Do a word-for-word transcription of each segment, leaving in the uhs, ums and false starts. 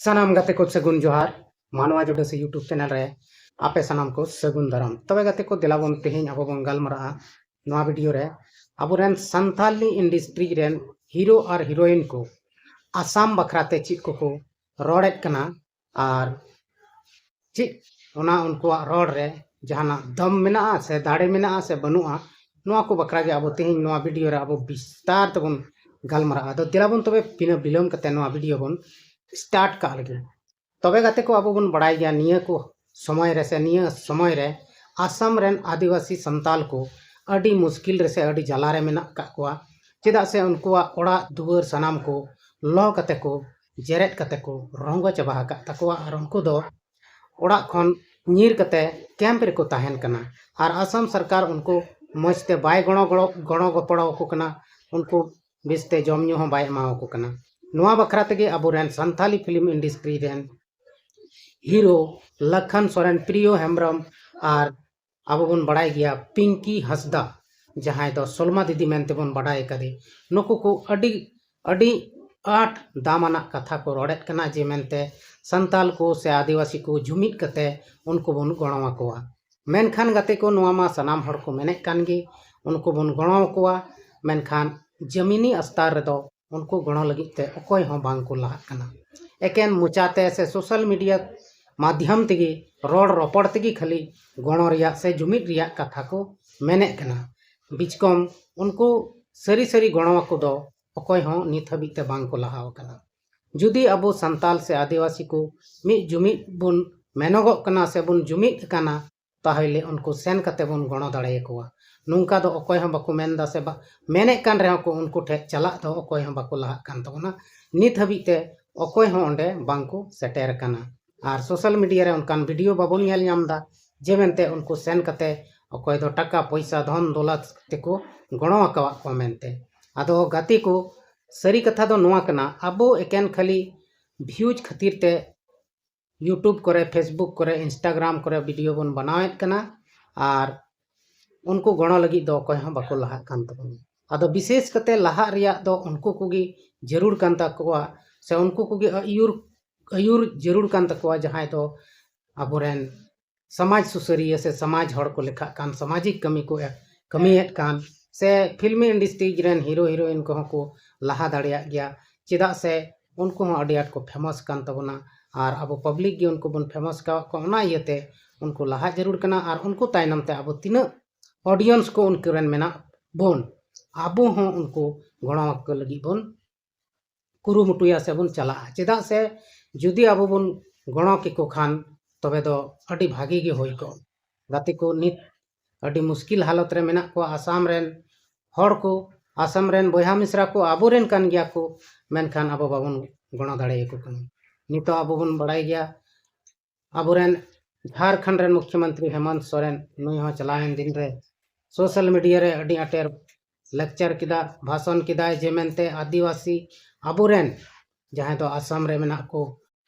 ᱥᱟᱱᱟᱢ ᱜᱟᱛᱮ ᱠᱚ ᱥᱟᱹᱜᱩᱱ ᱡᱚᱦᱟᱨ᱾ ᱢᱟᱱᱣᱟ ᱡᱩᱰᱟᱹᱥᱤ YouTube channel ᱨᱮ ᱟᱯᱮ ᱥᱟᱱᱟᱢ ᱠᱚ ᱥᱟᱹᱜᱩᱱ ᱫᱟᱨᱟᱢ᱾ ᱛᱚᱵᱮ ᱜᱟᱛᱮ ᱠᱚ, ᱫᱮᱞᱟ ᱵᱚᱱ ᱛᱮᱦᱮᱧ ᱟᱵᱚ ᱵᱚᱱ ᱜᱟᱞᱢᱟᱨᱟᱜᱼᱟ ᱱᱚᱣᱟ video ᱨᱮ ᱟᱵᱚᱨᱮᱱ ᱥᱟᱱᱛᱟᱞᱤ industry ᱨᱮᱱ hero ᱟᱨ heroine ᱠᱚ ᱟᱥᱟᱢ ᱵᱟᱠᱷᱨᱟ ᱛᱮ ᱪᱮᱫ ᱠᱚᱠᱚ ᱨᱚᱲᱮᱫ ᱠᱟᱱᱟ ᱟᱨ ᱪᱮᱫ ᱚᱱᱟ ᱩᱱᱠᱩᱣᱟᱜ ᱨᱚᱲ ᱨᱮ ᱡᱟᱦᱟᱱᱟᱜ ᱫᱚᱢ ᱢᱮᱱᱟᱜᱼᱟ ᱥᱮ ᱫᱟᱲᱮ ᱢᱮᱱᱟᱜᱼᱟ ᱥᱮ ᱵᱟᱹᱱᱩᱜᱼᱟ, ᱱᱚᱣᱟ ᱠᱚ ᱵᱟᱠᱷᱨᱟ ᱜᱮ ᱟᱵᱚ ᱛᱮᱦᱮᱧ ᱱᱚᱣᱟ video ᱨᱮ ᱟᱵᱚ ᱵᱤᱥᱛᱟᱨ ᱛᱮᱵᱚᱱ ᱜᱟᱞᱢᱟᱨᱟᱜᱼᱟ᱾ ᱟᱫᱚ ᱫᱮᱞᱟ ᱵᱚᱱ ᱛᱚᱵᱮ ᱵᱤᱱᱟᱹ ᱵᱤᱞᱚᱢ ᱠᱟᱛᱮ ᱱᱚᱣᱟ video ᱵᱚᱱ start ᱠᱟᱜ ᱞᱮᱜᱮ᱾ ᱛᱚᱵᱮ ᱜᱟᱛᱮ ᱠᱚ, ᱟᱵᱚ ᱵᱚᱱ ᱵᱟᱲᱟᱭ ᱜᱮᱭᱟ ᱱᱤᱭᱟᱹ ᱠᱚ ᱥᱚᱢᱚᱭ ᱨᱮ ᱥᱮ ᱱᱤᱭᱟᱹ ᱥᱚᱢᱚᱭ ᱨᱮ ᱟᱥᱟᱢ ᱨᱮᱱ ᱟᱹᱫᱤᱵᱟᱹᱥᱤ ᱥᱟᱱᱛᱟᱞ ᱠᱚ ᱟᱹᱰᱤ ᱢᱩᱥᱠᱤᱞ ᱨᱮ ᱥᱮ ᱟᱹᱰᱤ ᱡᱟᱞᱟ ᱨᱮ ᱢᱮᱱᱟᱜ ᱟᱠᱟᱫ ᱠᱚᱣᱟ᱾ ᱪᱮᱫᱟᱜ ᱥᱮ ᱩᱱᱠᱩᱣᱟᱜ ᱚᱲᱟᱜ ᱫᱩᱣᱟᱹᱨ ᱥᱟᱱᱟᱢ ᱠᱚ ᱞᱚ ᱠᱟᱛᱮ ᱠᱚ ᱡᱮᱨᱮᱫ ᱠᱟᱛᱮ ᱠᱚ ᱨᱚᱸᱜᱚ ᱪᱟᱵᱟ ᱟᱠᱟᱫ ᱛᱟᱠᱚᱣᱟ ᱟᱨ ᱩᱱᱠᱩ ᱫᱚ ᱚᱲᱟᱜ ᱠᱷᱚᱱ ᱧᱤᱨ ᱠᱟᱛᱮ camp ᱨᱮᱠᱚ ᱛᱟᱦᱮᱱ ᱠᱟᱱᱟ᱾ ᱟᱨ ᱟᱥᱟᱢ ᱥᱚᱨᱠᱟᱨ ᱩᱱᱠᱩ ᱢᱚᱡᱽ ᱛᱮ ᱵᱟᱭ ᱜᱚᱲᱚ, ᱜᱚᱲᱚ, ᱜᱚᱲᱚ ᱜᱚᱯᱚᱲᱚ ᱟᱠᱚ ᱠᱟᱱᱟ, ᱩᱱᱠᱩ ᱵᱮᱥᱛᱮ ᱡᱚᱢ ᱧᱩ ᱦᱚᱸ ᱵᱟᱭ ᱮᱢᱟ ᱟᱠᱚ ᱠᱟᱱᱟ᱾ ᱱᱚᱣᱟ ᱵᱟᱠᱷᱨᱟ ᱛᱮᱜᱮ ᱟᱵᱚᱨᱮᱱ ᱥᱟᱱᱛᱟᱞᱤ film industry ᱨᱮᱱ hero ᱞᱟᱠᱷᱟᱱ ᱥᱚᱨᱮᱱ, ᱯᱨᱤᱭᱚ ᱦᱮᱢᱵᱨᱚᱢ ᱟᱨ ᱟᱵᱚ ᱵᱚᱱ ᱵᱟᱲᱟᱭ ᱜᱮᱭᱟ ᱯᱤᱝᱠᱤ ᱦᱟᱸᱥᱫᱟ, ᱡᱟᱦᱟᱸᱭ ᱫᱚ ᱥᱚᱞᱢᱟ ᱫᱤᱫᱤ ᱢᱮᱱᱛᱮ ᱵᱚᱱ ᱵᱟᱰᱟᱭ ᱟᱠᱟᱫᱮ, ᱱᱩᱠᱩ ᱠᱚ ᱟᱹᱰᱤ, ᱟᱹᱰᱤ ᱟᱸᱴ ᱫᱟᱢᱟᱱᱟᱜ ᱠᱟᱛᱷᱟ ᱠᱚ ᱨᱚᱲᱮᱫ ᱠᱟᱱᱟ ᱡᱮ ᱢᱮᱱᱛᱮ ᱥᱟᱱᱛᱟᱞ ᱠᱚ ᱥᱮ ᱟᱹᱫᱤᱵᱟᱹᱥᱤ ᱠᱚ ᱡᱩᱢᱤᱫ ᱠᱟᱛᱮ ᱩᱱᱠᱩ ᱵᱚᱱ ᱜᱚᱲᱚ ᱟᱠᱚᱣᱟ᱾ ᱢᱮᱱᱠᱷᱟᱱ ᱜᱟᱛᱮ ᱠᱚ, ᱱᱚᱣᱟ ᱢᱟ ᱥᱟᱱᱟᱢ ᱦᱚᱲ ᱠᱚ ᱢᱮᱱᱮᱫ ᱠᱟᱱ ᱜᱮ, ᱩᱱᱠᱩ ᱵᱚᱱ ᱜᱚᱲᱚ ᱟᱠᱚᱣᱟ, ᱢᱮᱱᱠᱷᱟᱱ ᱡᱟᱢᱤᱱᱤ ᱟᱥᱛᱟᱨ ᱨᱮᱫᱚ ᱩᱱᱠᱩ ᱜᱚᱲᱚ ᱞᱟᱹᱜᱤᱫ ᱛᱮ ᱚᱠᱚᱭ ᱦᱚᱸ ᱵᱟᱝ ᱠᱚ ᱞᱟᱦᱟᱜ ᱠᱟᱱᱟ᱾ ᱮᱠᱮᱱ ᱢᱚᱪᱟᱛᱮ ᱥᱮ social media ᱢᱟᱫᱷᱭᱚᱢ ᱛᱮᱜᱮ, ᱨᱚᱲ ᱨᱚᱯᱚᱲ ᱛᱮᱜᱮ ᱠᱷᱟᱹᱞᱤ ᱜᱚᱲᱚ ᱨᱮᱭᱟᱜ ᱥᱮ ᱡᱩᱢᱤᱫ ᱨᱮᱭᱟᱜ ᱠᱟᱛᱷᱟ ᱠᱚ ᱢᱮᱱᱮᱫ ᱠᱟᱱᱟ᱾ ᱵᱤᱪᱠᱚᱢ ᱩᱱᱠᱩ ᱥᱟᱹᱨᱤ ᱥᱟᱹᱨᱤ ᱜᱚᱲᱚ ᱟᱠᱚ ᱫᱚ ᱚᱠᱚᱭ ᱦᱚᱸ ᱱᱤᱛ ᱦᱟᱹᱵᱤᱡ ᱛᱮ ᱵᱟᱝ ᱠᱚ ᱞᱟᱦᱟ ᱟᱠᱟᱱᱟ᱾ ᱡᱩᱫᱤ ᱟᱵᱚ ᱥᱟᱱᱛᱟᱞ ᱥᱮ ᱟᱹᱫᱤᱵᱟᱹᱥᱤ ᱠᱚ ᱢᱤᱫ ᱡᱩᱢᱤᱫ ᱵᱚᱱ ᱢᱮᱱᱚᱜᱚᱜ ᱠᱟᱱᱟ ᱥᱮ ᱵᱚᱱ ᱡᱩᱢᱤᱫ ᱟᱠᱟᱱᱟ, ᱛᱟᱦᱚᱞᱮ ᱩᱱᱠᱩ ᱥᱮᱱ ᱠᱟᱛᱮ ᱵᱚᱱ ᱜᱚᱲᱚ ᱫᱟᱲᱮᱭᱟᱠᱚᱣᱟ᱾ ᱱᱚᱝᱠᱟ ᱫᱚ ᱚᱠᱚᱭ ᱦᱚᱸ ᱵᱟᱠᱚ ᱢᱮᱱ ᱮᱫᱟ ᱥᱮ ᱵᱟ-, ᱢᱮᱱᱮᱫ ᱠᱟᱱ ᱨᱮᱦᱚᱸ ᱠᱚ, ᱩᱱᱠᱩ ᱴᱷᱮᱱ ᱪᱟᱞᱟᱜ ᱫᱚ ᱚᱠᱚᱭ ᱦᱚᱸ ᱵᱟᱠᱚ ᱞᱟᱦᱟᱜ ᱠᱟᱱ ᱛᱟᱵᱚᱱᱟ᱾ ᱱᱤᱛ ᱦᱟᱹᱵᱤᱡ ᱛᱮ ᱚᱠᱚᱭ ᱦᱚᱸ ᱚᱸᱰᱮ ᱵᱟᱝ ᱠᱚ ᱥᱮᱴᱮᱨ ᱟᱠᱟᱱᱟ᱾ ᱟᱨ social media ᱨᱮ ᱚᱱᱠᱟᱱ video ᱵᱟᱵᱚᱱ ᱧᱮᱞ ᱧᱟᱢ ᱮᱫᱟ ᱡᱮ ᱢᱮᱱᱛᱮ ᱩᱱᱠᱩ ᱥᱮᱱ ᱠᱟᱛᱮ ᱚᱠᱚᱭ ᱫᱚ ᱴᱟᱠᱟ ᱯᱚᱭᱥᱟ ᱫᱷᱚᱱ ᱫᱚᱞᱟᱛ ᱛᱮᱠᱚ ᱜᱚᱲᱚ ᱟᱠᱟᱣᱟᱫ ᱠᱚᱣᱟ ᱢᱮᱱᱛᱮ᱾ ᱟᱫᱚ ᱜᱟᱛᱮ ᱠᱚ, ᱥᱟᱹᱨᱤ ᱠᱟᱛᱷᱟ ᱫᱚ ᱱᱚᱣᱟ ᱠᱟᱱᱟ, ᱟᱵᱚ ᱮᱠᱮᱱ ᱠᱷᱟᱹᱞᱤ views ᱠᱷᱟᱹᱛᱤᱨ ᱛᱮ YouTube ᱠᱚᱨᱮ, Facebook ᱠᱚᱨᱮ, Instagram ᱠᱚᱨᱮ video ᱵᱚᱱ ᱵᱮᱱᱟᱣᱮᱫ ᱠᱟᱱᱟ ᱟᱨ ᱩᱱᱠᱩ ᱜᱚᱲᱚ ᱞᱟᱹᱜᱤᱫ ᱫᱚ ᱚᱠᱚᱭ ᱦᱚᱸ ᱵᱟᱠᱚ ᱞᱟᱦᱟᱜ ᱠᱟᱱ ᱛᱟᱵᱚᱱᱟ᱾ ᱟᱫᱚ ᱵᱤᱥᱮᱥ ᱠᱟᱛᱮ ᱞᱟᱦᱟᱜ ᱨᱮᱭᱟᱜ ᱫᱚ ᱩᱱᱠᱩ ᱠᱚᱜᱮ ᱡᱟᱹᱨᱩᱲ ᱠᱟᱱ ᱛᱟᱠᱚᱣᱟ ᱥᱮ ᱩᱱᱠᱩ ᱠᱚᱜᱮ ᱟᱹᱭᱩᱨ ᱟᱹᱭᱩᱨ ᱡᱟᱹᱨᱩᱲ ᱠᱟᱱ ᱛᱟᱠᱚᱣᱟ, ᱡᱟᱦᱟᱸᱭ ᱫᱚ ᱟᱵᱚᱨᱮᱱ ᱥᱚᱢᱟᱡᱽ ᱥᱩᱥᱟᱹᱨᱤᱭᱟᱹ ᱥᱮ ᱥᱚᱢᱟᱡᱽ ᱦᱚᱲ ᱠᱚ ᱞᱮᱠᱷᱟᱜ ᱠᱟᱱ, ᱥᱟᱢᱟᱡᱤᱠ ᱠᱟᱹᱢᱤ ᱠᱚ ᱮ-, ᱠᱟᱹᱢᱤᱭᱮᱫ ᱠᱟᱱ, ᱥᱮ ᱯᱷᱤᱞᱢᱤ ᱤᱱᱰᱟᱥᱴᱨᱤ ᱨᱮᱱ ᱦᱤᱨᱳ ᱦᱤᱨᱳᱭᱤᱱ ᱠᱚᱦᱚᱸ ᱠᱚ ᱞᱟᱦᱟ ᱫᱟᱲᱮᱭᱟᱜ ᱜᱮᱭᱟ᱾ ᱪᱮᱫᱟᱜ ᱥᱮ ᱩᱱᱠᱩ ᱦᱚᱸ ᱟᱹᱰᱤ ᱟᱸᱴ ᱠᱚ ᱯᱷᱮᱢᱟᱥ ᱠᱟᱱ ᱛᱟᱵᱚᱱᱟ, ᱟᱨ ᱟᱵᱚ ᱯᱟᱵᱽᱞᱤᱠ ᱜᱮ ᱩᱱᱠᱩ ᱵᱚᱱ ᱯᱷᱮᱢᱟᱥ ᱟᱠᱟᱫ ᱠᱚᱣᱟ᱾ ᱚᱱᱟ ᱤᱭᱟᱹᱛᱮ ᱩᱱᱠᱩ ᱞᱟᱦᱟ ᱡᱟᱹᱨᱩᱲ ᱠᱟᱱᱟ, ᱟᱨ ᱩᱱᱠᱩ ᱛᱟᱭᱱᱚᱢ ᱛᱮ ᱟᱵᱚ ᱛᱤᱱᱟᱹᱜ ᱚᱰᱤᱭᱮᱱᱥ ᱠᱚ ᱩᱱᱠᱩ ᱨᱮᱱ ᱢᱮᱱᱟᱜ ᱵᱚᱱ, ᱟᱵᱚ ᱦᱚᱸ ᱩᱱᱠᱩ ᱜᱚᱲᱚ ᱟᱠᱚ ᱞᱟᱹᱜᱤᱫ ᱵᱚᱱ ᱠᱩᱨᱩᱢᱩᱴᱩᱭᱟ ᱥᱮ ᱵᱚᱱ ᱪᱟᱞᱟᱜᱼᱟ᱾ ᱪᱮᱫᱟᱜ ᱥᱮ ᱡᱩᱫᱤ ᱟᱵᱚ ᱵᱚᱱ ᱜᱚᱲᱚ ᱠᱮᱠᱚ ᱠᱷᱟᱱ, ᱛᱚᱵᱮ ᱫᱚ ᱟᱹᱰᱤ ᱵᱷᱟᱹᱜᱤ ᱜᱮ ᱦᱩᱭ ᱠᱚᱜᱼᱟ᱾ ᱜᱟᱛᱮ ᱠᱚ, ᱱᱤᱛ ᱟᱹᱰᱤ ᱢᱩᱥᱠᱤᱞ ᱦᱟᱞᱚᱛ ᱨᱮ ᱢᱮᱱᱟᱜ ᱠᱚᱣᱟ ᱟᱥᱟᱢ ᱨᱮᱱ ᱦᱚᱲ ᱠᱚ, ᱟᱥᱟᱢ ᱨᱮᱱ ᱵᱚᱭᱦᱟ ᱢᱤᱥᱨᱟ ᱠᱚ ᱟᱵᱚᱨᱮᱱ ᱠᱟᱱ ᱜᱮᱭᱟ ᱠᱚ, ᱢᱮᱱᱠᱷᱟᱱ ᱟᱵᱚ ᱵᱟᱵᱚᱱ ᱜᱚᱲᱚ ᱫᱟᱲᱮᱭᱟᱠᱚ ᱠᱟᱱᱟ᱾ ᱱᱤᱛᱚᱜ ᱟᱵᱚ ᱵᱚᱱ ᱵᱟᱲᱟᱭ ᱜᱮᱭᱟ, ᱟᱵᱚᱨᱮᱱ ᱡᱷᱟᱲᱠᱷᱚᱸᱰ ᱨᱮᱱ ᱢᱩᱠᱷᱭᱚᱢᱚᱱᱛᱨᱤ ᱦᱮᱢᱚᱱᱛ ᱥᱚᱨᱮᱱ, ᱱᱩᱭ ᱦᱚᱸ ᱪᱟᱞᱟᱣᱮᱱ ᱫᱤᱱ ᱨᱮ ᱥᱳᱥᱟᱞ ᱢᱤᱰᱤᱭᱟ ᱨᱮ ᱟᱹᱰᱤ ᱟᱸᱴᱮ ᱞᱮᱠᱪᱟᱨ ᱠᱮᱫᱟ, ᱵᱷᱟᱥᱚᱱ ᱠᱮᱫᱟᱭ ᱡᱮ ᱢᱮᱱᱛᱮ ᱟᱹᱫᱤᱵᱟᱹᱥᱤ ᱟᱵᱚᱨᱮᱱ ᱡᱟᱦᱟᱸᱭ ᱫᱚ ᱟᱥᱟᱢ ᱨᱮ ᱢᱮᱱᱟᱜ ᱠᱚ,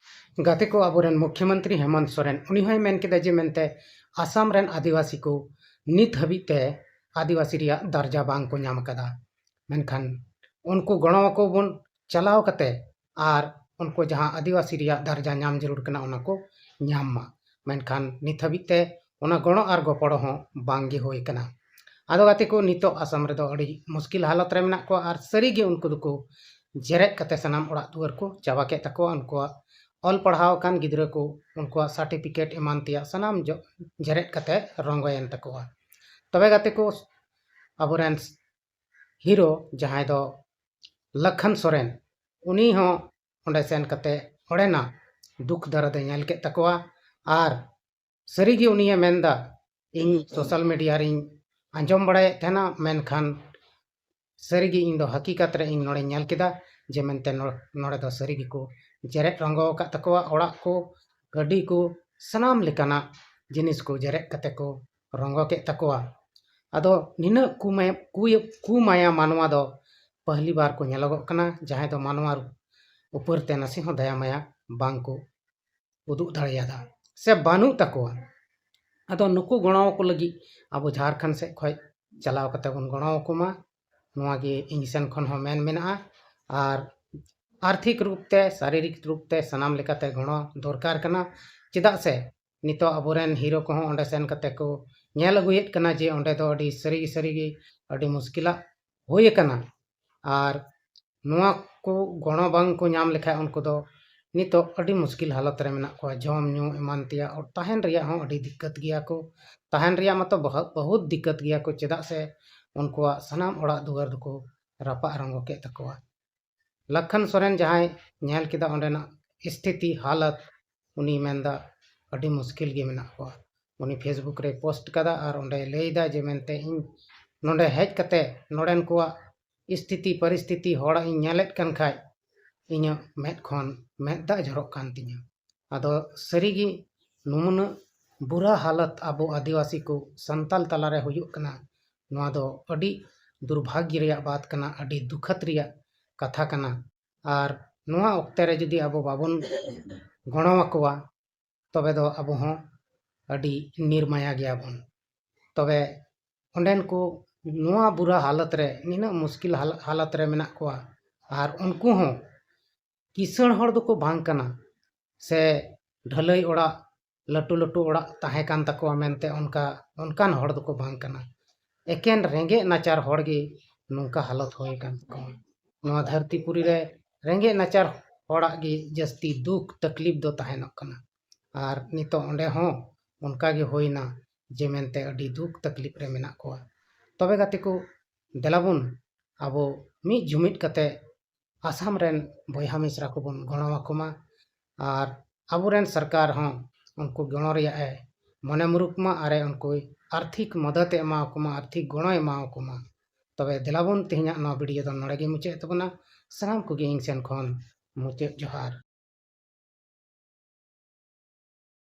ᱜᱟᱛᱮ ᱠᱚ, ᱟᱵᱚᱨᱮᱱ ᱢᱩᱠᱷᱭᱚᱢᱚᱱᱛᱨᱤ ᱦᱮᱢᱚᱱᱛ ᱥᱚᱨᱮᱱ, ᱩᱱᱤ ᱦᱚᱸᱭ ᱢᱮᱱ ᱠᱮᱫᱟ ᱡᱮ ᱢᱮᱱᱛᱮ ᱟᱥᱟᱢ ᱨᱮᱱ ᱟᱹᱫᱤᱵᱟᱹᱥᱤ ᱠᱚ ᱱᱤᱛ ᱦᱟᱹᱵᱤᱡ ᱛᱮ ᱟᱹᱫᱤᱵᱟᱹᱥᱤ ᱨᱮᱭᱟᱜ ᱫᱟᱨᱡᱟ ᱵᱟᱝ ᱠᱚ ᱧᱟᱢ ᱟᱠᱟᱫᱟ᱾ ᱢᱮᱱᱠᱷᱟᱱ ᱩᱱᱠᱩ ᱜᱚᱲᱚ ᱟᱠᱚ ᱵᱚᱱ ᱪᱟᱞᱟᱣ ᱠᱟᱛᱮ, ᱟᱨ ᱩᱱᱠᱩ ᱡᱟᱦᱟᱸ ᱟᱹᱫᱤᱵᱟᱹᱥᱤ ᱨᱮᱭᱟᱜ ᱫᱟᱨᱡᱟ ᱧᱟᱢ ᱡᱟᱹᱨᱩᱲ ᱠᱟᱱᱟ, ᱚᱱᱟ ᱠᱚ ᱧᱟᱢ ᱢᱟ᱾ ᱢᱮᱱᱠᱷᱟᱱ ᱱᱤᱛ ᱦᱟᱹᱵᱤᱡ ᱛᱮ ᱚᱱᱟ ᱜᱚᱲᱚ ᱟᱨ ᱜᱚᱯᱚᱲᱚ ᱦᱚᱸ ᱵᱟᱝ ᱜᱮ ᱦᱩᱭ ᱠᱟᱱᱟ᱾ ᱟᱫᱚ ᱜᱟᱛᱮ ᱠᱚ, ᱱᱤᱛᱚᱜ ᱟᱥᱟᱢ ᱨᱮᱫᱚ ᱟᱹᱰᱤ ᱢᱩᱥᱠᱤᱞ ᱦᱟᱞᱚᱛ ᱨᱮ ᱢᱮᱱᱟᱜ ᱠᱚᱣᱟ, ᱟᱨ ᱥᱟᱹᱨᱤ ᱜᱮ ᱩᱱᱠᱩ ᱫᱚᱠᱚ ᱡᱮᱨᱮᱫ ᱠᱟᱛᱮ ᱥᱟᱱᱟᱢ ᱚᱲᱟᱜ ᱫᱩᱣᱟᱹᱨ ᱠᱚ ᱪᱟᱵᱟ ᱠᱮᱫ ᱛᱟᱠᱚᱣᱟ᱾ ᱩᱱᱠᱩᱣᱟᱜ ᱚᱞ ᱯᱟᱲᱦᱟᱣ ᱟᱠᱟᱱ ᱜᱤᱫᱽᱨᱟᱹ ᱠᱚ, ᱩᱱᱠᱩᱣᱟᱜ ᱥᱟᱨᱴᱤᱯᱷᱤᱠᱮᱴ ᱮᱢᱟᱱ ᱛᱮᱭᱟᱜ ᱥᱟᱱᱟᱢ ᱡᱚ-, ᱡᱮᱨᱮᱫ ᱠᱟᱛᱮ ᱨᱚᱝᱜᱚᱭᱮᱱ ᱛᱟᱠᱚᱣᱟ᱾ ᱛᱚᱵᱮ ᱜᱟᱛᱮ ᱠᱚ, ᱟᱵᱚᱨᱮᱱ ᱦᱤᱨᱳ ᱡᱟᱦᱟᱸᱭ ᱫᱚ ᱞᱟᱠᱷᱟᱱ ᱥᱚᱨᱮᱱ, ᱩᱱᱤ ᱦᱚᱸ ᱚᱸᱰᱮ ᱥᱮᱱ ᱠᱟᱛᱮ ᱚᱸᱰᱮᱱᱟᱜ ᱫᱩᱠ ᱫᱟᱨᱟ ᱫᱚᱭ ᱧᱮᱞ ᱠᱮᱫ ᱛᱟᱠᱚᱣᱟ᱾ ᱟᱨ ᱥᱟᱹᱨᱤᱜᱮ ᱩᱱᱤᱭᱮ ᱢᱮᱱᱫᱟ, "ᱤᱧ ᱥᱳᱥᱟᱞ ᱢᱤᱰᱤᱭᱟ ᱨᱤᱧ ᱟᱸᱡᱚᱢ ᱵᱟᱲᱟᱭᱮᱫ ᱛᱟᱦᱮᱱᱟ, ᱢᱮᱱᱠᱷᱟᱱ ᱥᱟᱹᱨᱤᱜᱮ ᱤᱧ ᱫᱚ ᱦᱟᱹᱠᱤᱠᱟᱛ ᱨᱮ ᱤᱧ ᱱᱚᱰᱮᱧ ᱧᱮᱞ ᱠᱮᱫᱟ ᱡᱮ ᱢᱮᱱᱛᱮ ᱱᱚ-, ᱱᱚᱰᱮ ᱫᱚ ᱥᱟᱹᱨᱤ ᱜᱮᱠᱚ ᱡᱮᱨᱮᱫ ᱨᱚᱸᱜᱚ ᱟᱠᱟᱫ ᱛᱟᱠᱚᱣᱟ ᱚᱲᱟᱜ ᱠᱚ, ᱜᱟᱹᱰᱤ ᱠᱚ, ᱥᱟᱱᱟᱢ ᱞᱮᱠᱟᱱᱟᱜ ᱡᱤᱱᱤᱥ ᱠᱚ ᱡᱮᱨᱮᱫ ᱠᱟᱛᱮ ᱠᱚ ᱨᱚᱸᱜᱚ ᱠᱮᱫ ᱛᱟᱠᱚᱣᱟ᱾ ᱟᱫᱚ ᱱᱤᱱᱟᱹᱜ ᱠᱩᱢᱟᱭ-, ᱠᱩᱭ-, ᱠᱩᱢᱟᱭᱟ ᱢᱟᱱᱣᱟ ᱫᱚ ᱯᱟᱹᱦᱞᱤ ᱵᱟᱨ ᱠᱚ ᱧᱮᱞᱚᱜᱚᱜ ᱠᱟᱱᱟ, ᱡᱟᱦᱟᱸᱭ ᱫᱚ ᱢᱟᱱᱣᱟ ᱩᱯᱟᱹᱨ ᱛᱮ ᱱᱟᱥᱮ ᱦᱚᱸ ᱫᱟᱭᱟ ᱢᱟᱭᱟ ᱵᱟᱝ ᱠᱚ ᱩᱫᱩᱜ ᱫᱟᱲᱮᱭᱟᱫᱟ ᱥᱮ ᱵᱟᱹᱱᱩᱜ ᱛᱟᱠᱚᱣᱟ᱾ ᱟᱫᱚ ᱱᱩᱠᱩ ᱜᱚᱲᱚ ᱟᱠᱚ ᱞᱟᱹᱜᱤᱫ ᱟᱵᱚ ᱡᱷᱟᱲᱠᱷᱚᱸᱰ ᱥᱮᱫ ᱠᱷᱚᱱ ᱪᱟᱞᱟᱣ ᱠᱟᱛᱮ ᱵᱚᱱ ᱜᱚᱲᱚ ᱟᱠᱚ ᱢᱟ, ᱱᱚᱣᱟ ᱜᱮ ᱤᱧ ᱥᱮᱱ ᱠᱷᱚᱱ ᱦᱚᱸ ᱢᱮᱱ ᱢᱮᱱᱟᱜᱼᱟ᱾ ᱟᱨ ᱟᱨᱛᱷᱤᱠ ᱨᱩᱯ ᱛᱮ, ᱥᱟᱨᱤᱨᱤᱠ ᱨᱩᱯ ᱛᱮ, ᱥᱟᱱᱟᱢ ᱞᱮᱠᱟᱛᱮ ᱜᱚᱲᱚ ᱫᱚᱨᱠᱟᱨ ᱠᱟᱱᱟ᱾ ᱪᱮᱫᱟᱜ ᱥᱮ ᱱᱤᱛᱚᱜ ᱟᱵᱚᱨᱮᱱ ᱦᱤᱨᱳ ᱠᱚᱦᱚᱸ ᱚᱸᱰᱮ ᱥᱮᱱ ᱠᱟᱛᱮ ᱠᱚ ᱧᱮᱞ ᱟᱹᱜᱩᱭᱮᱫ ᱠᱟᱱᱟ ᱡᱮ ᱚᱸᱰᱮ ᱫᱚ ᱟᱹᱰᱤ ᱥᱟᱹᱨᱤ ᱥᱟᱹᱨᱤ ᱜᱮ ᱟᱹᱰᱤ ᱢᱩᱥᱠᱤᱞᱟᱜ ᱦᱩᱭ ᱟᱠᱟᱱᱟ᱾ ᱟᱨ ᱱᱚᱣᱟ ᱠᱚ ᱜᱚᱲᱚ ᱵᱟᱝ ᱠᱚ ᱧᱟᱢ ᱞᱮᱠᱷᱟᱱ ᱩᱱᱠᱩ ᱫᱚ ᱱᱤᱛᱚᱜ ᱟᱹᱰᱤ ᱢᱩᱥᱠᱤᱞ ᱦᱟᱞᱚᱛ ᱨᱮ ᱢᱮᱱᱟᱜ ᱠᱚᱣᱟ᱾ ᱡᱚᱢ ᱧᱩ ᱮᱢᱟᱱ ᱛᱮᱭᱟᱜ ᱛᱟᱦᱮᱱ ᱨᱮᱭᱟᱜ ᱦᱚᱸ ᱟᱹᱰᱤ ᱫᱤᱠᱠᱟᱹᱛ ᱜᱮᱭᱟ ᱠᱚ᱾ ᱛᱟᱦᱮᱱ ᱨᱮᱭᱟᱜ ᱢᱟᱛᱚ ᱵᱚᱦᱩᱛ, ᱵᱚᱦᱩᱛ ᱫᱤᱠᱠᱟᱹᱛ ᱜᱮᱭᱟ ᱠᱚ, ᱪᱮᱫᱟᱜ ᱥᱮ ᱩᱱᱠᱩᱣᱟᱜ ᱥᱟᱱᱟᱢ ᱚᱲᱟᱜ ᱫᱩᱣᱟᱹᱨ ᱫᱚᱠᱚ ᱨᱟᱯᱟᱜ ᱨᱚᱝᱜᱚ ᱠᱮᱫ ᱛᱟᱠᱚᱣᱟ᱾ ᱞᱟᱠᱷᱟᱱ ᱥᱚᱨᱮᱱ ᱡᱟᱦᱟᱸᱭ ᱧᱮᱞ ᱠᱮᱫᱟ ᱚᱸᱰᱮᱱᱟᱜ ᱥᱛᱷᱤᱛᱤ ᱦᱟᱞᱚᱛ, ᱩᱱᱤ ᱢᱮᱱᱫᱟ ᱟᱹᱰᱤ ᱢᱩᱥᱠᱤᱞ ᱜᱮ ᱢᱮᱱᱟᱜ ᱠᱚᱣᱟ᱾ ᱩᱱᱤ Facebook ᱨᱮᱭ ᱯᱳᱥᱴ ᱠᱟᱫᱟ ᱟᱨ ᱚᱸᱰᱮᱭ ᱞᱟᱹᱭᱫᱟ ᱡᱮ ᱢᱮᱱᱛᱮ ᱤᱧ ᱱᱚᱰᱮ ᱦᱮᱡ ᱠᱟᱛᱮ ᱱᱚᱰᱮᱱ ᱠᱚᱣᱟᱜ ᱥᱛᱷᱤᱛᱤ ᱯᱚᱨᱤᱥᱛᱷᱤᱛᱤ ᱦᱚᱲᱟᱜ ᱤᱧ ᱧᱮᱞᱮᱫ ᱠᱟᱱ ᱠᱷᱟᱡ ᱤᱧᱟᱹᱜ ᱢᱮᱫ ᱠᱷᱚᱱ ᱢᱮᱫ ᱫᱟᱜ ᱡᱷᱚᱨᱚᱜ ᱠᱟᱱ ᱛᱤᱧᱟᱹ᱾ ᱟᱫᱚ ᱥᱟᱹᱨᱤᱜᱮ ᱱᱩᱱᱟᱹᱜ ᱵᱩᱨᱟ ᱦᱟᱞᱚᱛ ᱟᱵᱚ ᱟᱹᱫᱤᱵᱟᱹᱥᱤ ᱠᱚ ᱥᱟᱱᱛᱟᱞ ᱛᱟᱞᱟᱨᱮ ᱦᱩᱭᱩᱜ ᱠᱟᱱᱟ, ᱱᱚᱣᱟ ᱫᱚ ᱟᱹᱰᱤ ᱫᱩᱨᱵᱷᱟᱜᱽᱭᱚ ᱨᱮᱭᱟᱜ ᱵᱟᱛ ᱠᱟᱱᱟ, ᱟᱹᱰᱤ ᱫᱩᱠᱷᱟᱹᱛ ᱨᱮᱭᱟᱜ ᱠᱟᱛᱷᱟ ᱠᱟᱱᱟ᱾ ᱟᱨ ᱱᱚᱣᱟ ᱚᱠᱛᱮ ᱨᱮ ᱡᱩᱫᱤ ᱟᱵᱚ ᱵᱟᱵᱚᱱ ᱜᱚᱲᱚ ᱟᱠᱚᱣᱟ, ᱛᱚᱵᱮ ᱫᱚ ᱟᱵᱚ ᱦᱚᱸ ᱟᱹᱰᱤ ᱱᱤᱨᱢᱟᱭᱟ ᱜᱮᱭᱟᱵᱚᱱ᱾ ᱛᱚᱵᱮ ᱚᱸᱰᱮᱱ ᱠᱚ ᱱᱚᱣᱟ ᱵᱩᱨᱟ ᱦᱟᱞᱚᱛ ᱨᱮ, ᱱᱤᱱᱟᱹᱜ ᱢᱩᱥᱠᱤᱞ ᱦᱟᱞ-, ᱦᱟᱞᱚᱛ ᱨᱮ ᱢᱮᱱᱟᱜ ᱠᱚᱣᱟ, ᱟᱨ ᱩᱱᱠᱩ ᱦᱚᱸ ᱠᱤᱥᱟᱹᱬ ᱦᱚᱲ ᱫᱚᱠᱚ ᱵᱟᱝ ᱠᱟᱱᱟ, ᱥᱮ ᱰᱷᱟᱹᱞᱟᱹᱭ ᱚᱲᱟᱜ, ᱞᱟᱹᱴᱩ ᱞᱟᱹᱴᱩ ᱚᱲᱟᱜ ᱛᱟᱦᱮᱸ ᱠᱟᱱ ᱛᱟᱠᱚᱣᱟ ᱢᱮᱱᱛᱮ ᱚᱱᱠᱟ, ᱚᱱᱠᱟᱱ ᱦᱚᱲ ᱫᱚᱠᱚ ᱵᱟᱝ ᱠᱟᱱᱟ᱾ ᱮᱠᱮᱱ ᱨᱮᱸᱜᱮᱡ ᱱᱟᱪᱟᱨ ᱦᱚᱲ ᱜᱮ ᱱᱚᱝᱠᱟ ᱦᱟᱞᱚᱛ ᱦᱩᱭ ᱟᱠᱟᱱ ᱛᱟᱠᱚᱣᱟ᱾ ᱱᱚᱣᱟ ᱫᱷᱟᱹᱨᱛᱤ ᱯᱩᱨᱤ ᱨᱮ ᱨᱮᱸᱜᱮᱡ ᱱᱟᱪᱟᱨ ᱦᱚᱲᱟᱜ ᱜᱮ ᱡᱟᱹᱥᱛᱤ ᱫᱩᱠ ᱛᱟᱠᱞᱤᱯ ᱫᱚ ᱛᱟᱦᱮᱱᱚᱜ ᱠᱟᱱᱟ᱾ ᱟᱨ ᱱᱤᱛᱚᱜ ᱚᱸᱰᱮ ᱦᱚᱸ ᱚᱱᱠᱟ ᱜᱮ ᱦᱩᱭᱱᱟ ᱡᱮ ᱢᱮᱱᱛᱮ ᱟᱹᱰᱤ ᱫᱩᱠ ᱛᱟᱠᱞᱤᱯ ᱨᱮ ᱢᱮᱱᱟᱜ ᱠᱚᱣᱟ᱾ ᱛᱚᱵᱮ ᱜᱟᱛᱮ ᱠᱚ, ᱫᱮᱞᱟᱵᱚᱱ ᱟᱵᱚ ᱢᱤᱫ ᱡᱩᱢᱤᱫ ᱠᱟᱛᱮ ᱟᱥᱟᱢ ᱨᱮᱱ ᱵᱚᱭᱦᱟ ᱢᱤᱥᱨᱟ ᱠᱚᱵᱚᱱ ᱜᱚᱲᱚ ᱟᱠᱚ ᱢᱟ᱾ ᱟᱨ ᱟᱵᱚᱨᱮᱱ ᱥᱚᱨᱠᱟᱨ ᱦᱚᱸ ᱩᱱᱠᱩ ᱜᱚᱲᱚ ᱨᱮᱭᱟᱜ ᱮ ᱢᱚᱱᱮ ᱢᱩᱨᱩᱠ ᱢᱟ, ᱟᱨᱮ ᱩᱱᱠᱩ ᱟᱨᱛᱷᱤᱠ ᱢᱚᱫᱚᱫ ᱮ ᱮᱢᱟ ᱟᱠᱚ ᱢᱟ, ᱟᱨᱛᱷᱤᱠ ᱜᱚᱲᱚᱭ ᱮᱢᱟ ᱟᱠᱚ ᱢᱟ᱾ ᱛᱚᱵᱮ ᱫᱮᱞᱟᱵᱚᱱ ᱛᱮᱦᱮᱧᱟᱜ ᱱᱚᱣᱟ ᱵᱷᱤᱰᱤᱭᱳ ᱫᱚ ᱱᱚᱰᱮ ᱜᱮ ᱢᱩᱪᱟᱹᱫ ᱛᱟᱵᱚᱱᱟ᱾ ᱥᱟᱱᱟᱢ ᱠᱚᱜᱮ ᱤᱧ ᱥᱮᱱ ᱠᱷᱚᱱ ᱢᱩᱪᱟᱹᱫ ᱡᱚᱦᱟᱨ᱾